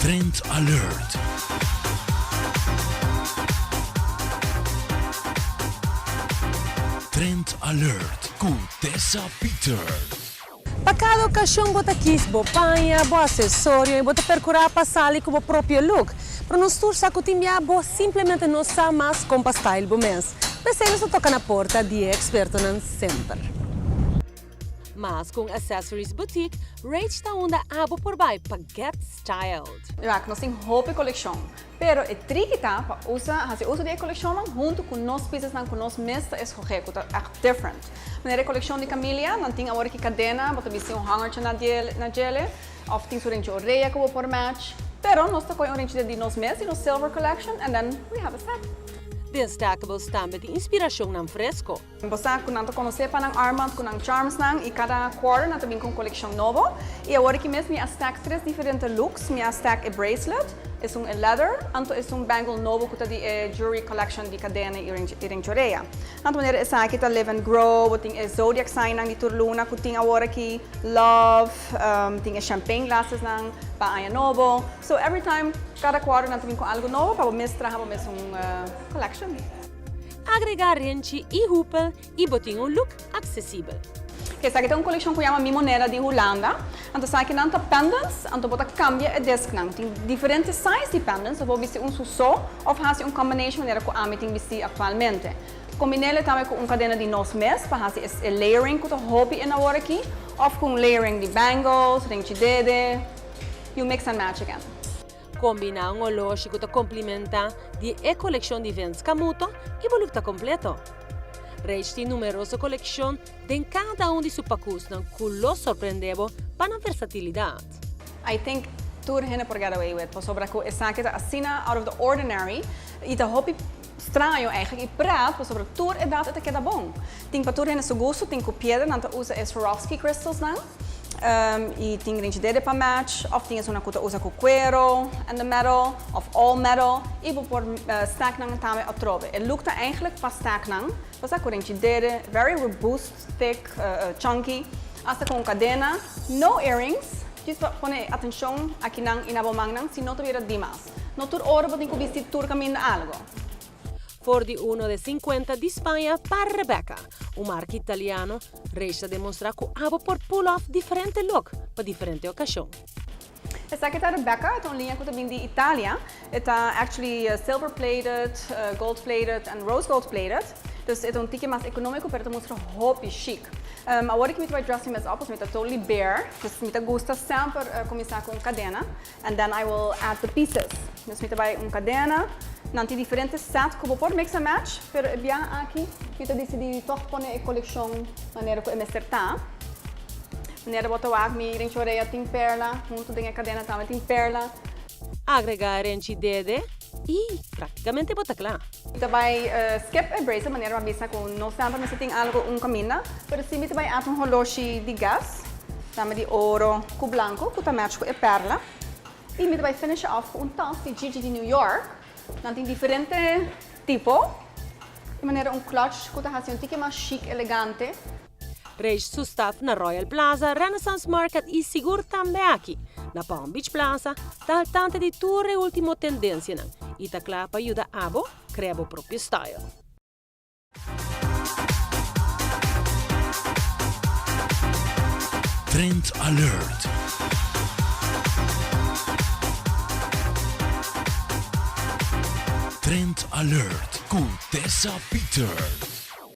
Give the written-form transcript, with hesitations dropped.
Trend Alert. Trend Alert ku Tessa Peters. Pa kada okashon bo ta kis bo paña, bo asesorio i bo ta perkurá pa sali ku bo propio look. Pero nos tur sa ku tin bia bo simplemente no sa mas kon pa style bo mes. P'esei nos ta toka na porta di e ekspertonan semper. Mas ku un accessories boutique, Rage ta unda abo por bai pa get styled. Wak, nos tin hopi kolekshon, pero e triki ta pa usa, hasi uso di e kolekshonnan huntu ku nos piesasnan ku nos mes ta eskohé, ku ta ègt different. Manera e kolekshon di Camilia, nan tin awor aki kadena, bo ta bisti un hangertje na na djele, òf tin su renchi orea ku bo por match. Pero nos ta kohe un renchi di nos mes, di nos silver collection, and then we have a set. Den Stackables tambe tin inspirashonnan fresko. Bo sa ku nan ta konosé pa nan armband ku nan charmsnan i kada quarter nan ta bin ku un kolekshon nobo. I awor aki mes mi a stack tres diferente looks. Mi a stack e bracelet, esun e leather, anto esun bangle nobo ku ta di e jewelry collection di kadena i ringchorea. Anto manera esaki ta live and grow, bo tin e zodiac signnan di tur luna ku tin awor aki, love, tin e champagne glasesnan pa aña nobo. So every time kada quarter nan ta bin ku algu nobo pa bo mes traha bo mes un collection. Agregá renchi i hupel i bo tin un look aksesibel. Esaki ta un kolekshon ku yama Mi Moneda di Hulanda. Anto esakinan ta pendants, anto bo ta kambia e disknan. Tin diferente size di pendants, of bo bisti un su so of hasi un combination manera ku ami tin bisti aktualmente. Kombin'el tambe ku un kadena di nos mes pa hasi e layering ku ta hopi in awor aki, of ku un layering di bangles, renchi dede, you mix and match again. Kombiná un oloshi ku ta komplimentá di e kolekshon di Vince Camuto i bo look ta kompleto. Rage tin numeroso kolekshon den kada un di su pakusnan ku lo sorprendé bo pa nan versatilidat. I think tur hende por get away with pasobra ku esaki ta asina out of the ordinary i ta hopi straño eigenlijk i pret pasobra tur edat e ta keda bon. Tin pa tur hende su gusto, tin ku piedra nan ta usa e Swarovski crystals nan. I tin rinchi dede pa match of tin esunnan ku ta usa ku kuero and the metal of all metal i bo por stack nan tambe atrobe. E look ta eigenlijk pa stack nan, bo sa ku rinchi dede very robust, thick, chunky, hasta ku un kadena, no earrings, djis pa pone e atenshon akinan i na bo mannan si no ta bira dimas. No tur ora bo tin ku bisti tur kaminda algo. For di uno de sinkuenta di Spaña pa Rebecca, un marka italiano, Reis ta demostrá ku abo por pull off diferente look pa diferente okashon. Esaki ta Rebecca, e ta un liña ku ta bin di Italia. E ta actually silver plated, gold plated and rose gold plated. Dus e ta un tiki mas ekonómiko pero e ta mustra hopi chic. Awor ki mi ta bai dress mi mes op, pasobra mi ta totally bare. Dus mi ta gusta semper kuminsá ku un kadena. And then I will add the pieces. Dus mi ta bai un kadena. Nan tin diferente set ku bo por mix and match, pero e biaha aki mi ta disidí di tòg pone e kolekshon manera ku e mester ta. Manera bo ta wak mi renchi orea tin perla, huntu den e kadena tambe tin perla. Agregá e renchi dede i praktikamente bo ta kla. Mi ta bai skip e bracelet manera bo a bisa ku no semper mester tin algu un kaminda, pero si mi ta bai at un holoshi di gas, tambe di oro ku blanku ku ta match ku e perla. I mi ta bai finish off ku un tas di Gigi di New York. Nan tin diferente tipo, di manera un clutch ku ta hasi un tiki mas chic, elegante. Reis su staf na Royal Plaza, Renaissance Market y sigur tambe aki, na Palm Beach Plaza, ta al tante di tur e ultimo tendencianan y ta cla pa yuda abo crea bo propio style. Trend Alert. Trend Alert cu Tessa Peters.